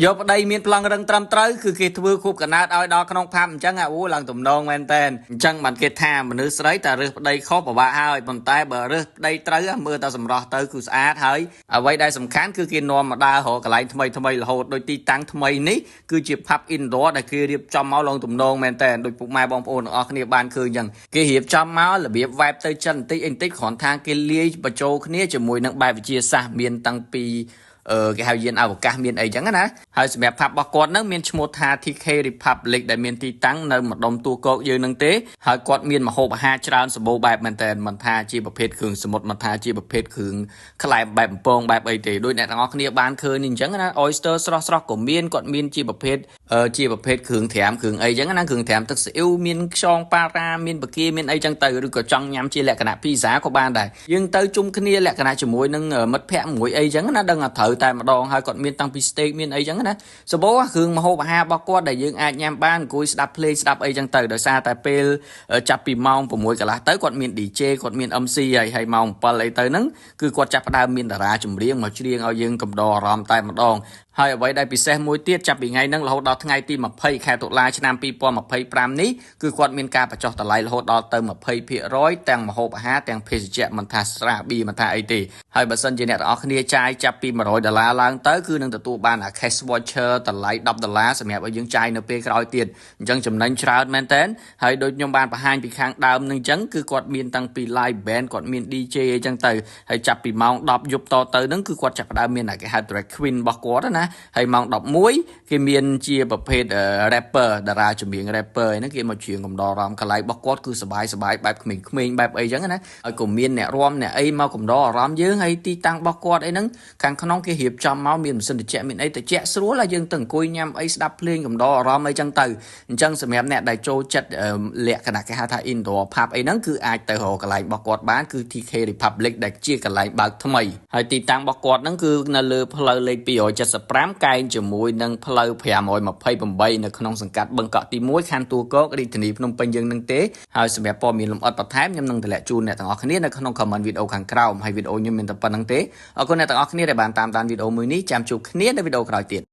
យកប្តីមានប្លង់រឹងត្រឹមត្រូវគឺគេធ្វើខួបកណើតឲ្យដល់ក្នុង pub អញ្ចឹងអូឡើងទំនងមែនតែនអញ្ចឹងបានគេថាមនុស្សស្រីតែរើសប្តីខុសពិបាកហើយប៉ុន្តែបើរើសប្តីត្រូវមើលតែសម្រស់ទៅគឺស្អាតហើយអ្វីដែលសំខាន់គឺគេនាំមកដើររកកន្លែងថ្មីថ្មីរហូតដោយទីតាំងថ្មីនេះគឺជា pub indoor ដែលគេរៀបចំមកឡើងទំនងមែនតែនដោយពុកម៉ែបងប្អូនទាំងអស់គ្នាបានឃើញអញ្ចឹងគេរៀបចំមករបៀប vibe ទៅចិនបន្តិចអីបន្តិចគ្រាន់ថាគេលាយបញ្ចូលគ្នាជាមួយនឹងបែបវិទ្យាសាស្ត្រមានតាំងពីអឺគេហៅយានអវកាសមានអីចឹងណាហើយសម្រាប់ pub របស់គាត់នឹងមានឈ្មោះថា TK Republic ដែលមានទីតាំងនៅម្ដុំទួលគោកយើងនឹងទេហើយគាត់មានម្ហូបអាហារច្រើនសម្បូរបែបមែនតើមិនថាជាប្រភេទគ្រឿងសមុទ្រមិនថាជាប្រភេទគ្រឿងក្លែមបែបបំពងបែបអីទេដូចអ្នកទាំងអស់គ្នាបានឃើញនេះអញ្ចឹងណា oyster ស្រស់ស្រស់ក៏មានគាត់មានជាប្រភេទគ្រឿងត្រាំគ្រឿងអីចឹងណាគ្រឿងត្រាំទឹកស៊ីអ៊ីវមានខ្យងប៉ារ៉ាមានបកាមានអីចឹងទៅឬក៏ចង់ញ៉ាំជាលក្ខណៈភីហ្សាក៏បានដែរយើងទៅជុំគ្នាលក្ខណៈជាមួយនឹងមិត្តភ័ក្តិមួយអីចឹងណាដឹងថាត្រូវតែម្ដងហើយគាត់មានតាំងពី steak មានអីចឹងណាសម្បូរគ្រឿងម្ហូបអាហាររបស់គាត់ដែលយើងអាចញ៉ាំបានអង្គុយស្ដាប់ភ្លេងស្ដាប់អីចឹងទៅដោយសារតែពេលចាប់ពីម៉ោង6កន្លះទៅគាត់មាន DJ គាត់មាន MC ហើយហើយម៉ោង7អីទៅហ្នឹងគឺគាត់ចាប់ផ្ដើមមានតារាចម្រៀងមកច្រៀងឲ្យយើងកំដរអារម្មណ៍តែម្ដងហើយអ្វីដែលពិសេសមួយទៀតចាប់ពីថ្ងៃហ្នឹងរហូតដល់ថ្ងៃទី20ខែតុលាឆ្នាំ2025នេះគឺគាត់មានការបញ្ចុះតម្លៃរហូតដល់ទៅ20%ទាំងម្ហូបអាហារទាំងភេសជ្ជៈមិនថាស្រាបៀរមិនថាអីទេហើយបើសិនជាអ្នកទាំងអស់គ្នាចាយចាប់ពី100ដុល្លារឡើងទៅគឺនឹងទទួលបានអា cash voucher តម្លៃ10ដុល្លារសម្រាប់ឲ្យយើងចាយនៅពេលក្រោយទៀតអញ្ចឹងចំណេញច្រើនមែនតើហើយដូចខ្ញុំបានបង្ហាញពីខាងដើមនឹងអញ្ចឹងគឺគាត់មានតាំងពី live band គាត់មាន DJ អីចឹងទៅហើយចាប់ពីម៉ោង10យប់តទៅហ្នឹងគឺគាត់ចាប់ផ្ដើមមានគេហៅ drag queen របស់គាត់ណាហើយម៉ោង11គេមានជាប្រភេទ rapper តារាចម្រៀង rapper ហ្នឹងគេមកច្រៀងកំដរអារម្មណ៍កន្លែងរបស់គាត់គឺសបាយសបាយបែបក្មេងៗបែបអីចឹងណាហើយក៏មានអ្នករាំអ្នកអីមកកំដរអារម្មណ៍យើងហើយទីតាំងរបស់គាត់អីហ្នឹងខាងក្នុងគេរៀបចំមកមានម៉ាស៊ីនត្រជាក់មានអីត្រជាក់ស្រួលហើយយើងទៅអង្គុយញ៉ាំអីស្ដាប់ភ្លេងកំដរអារម្មណ៍អីចឹងទៅអញ្ចឹងសម្រាប់អ្នកដែលចូលចិត្តលក្ខណៈគេហៅថា indoor pub អីហ្នឹងគឺអាចទៅរកកន្លែងរបស់គាត់បានគឺ TK Republic ដែលជាកន្លែងបើកថ្មីហើយទីតាំងរបស់គាត់ហ្នឹងគឺនៅលើផ្លូវលេខ275កែងជាមួយនឹងផ្លូវ528នៅក្នុងសង្កាត់បឹងកក់ទី1ខណ្ឌទួលគោករាជធានីភ្នំពេញយើងនឹងទេហើយសម្រាប់ព័ត៌មានលម្អិតបន្ថែមខ្ញុំនឹងទម្លាក់ជូនអ្នកទាំងអស់គ្នានៅក្នុង comment វីដេអូខាងក្រោមហើយវីដេអូខ្ញុំមានតែប៉ុណ្ណឹងទេអរគុណអ្នកទាំងអស់គ្នាដែលបានតាមដានវីដេអូមួយនេះចាំជួបគ្នានៅវីដេអូក្រោយទៀត។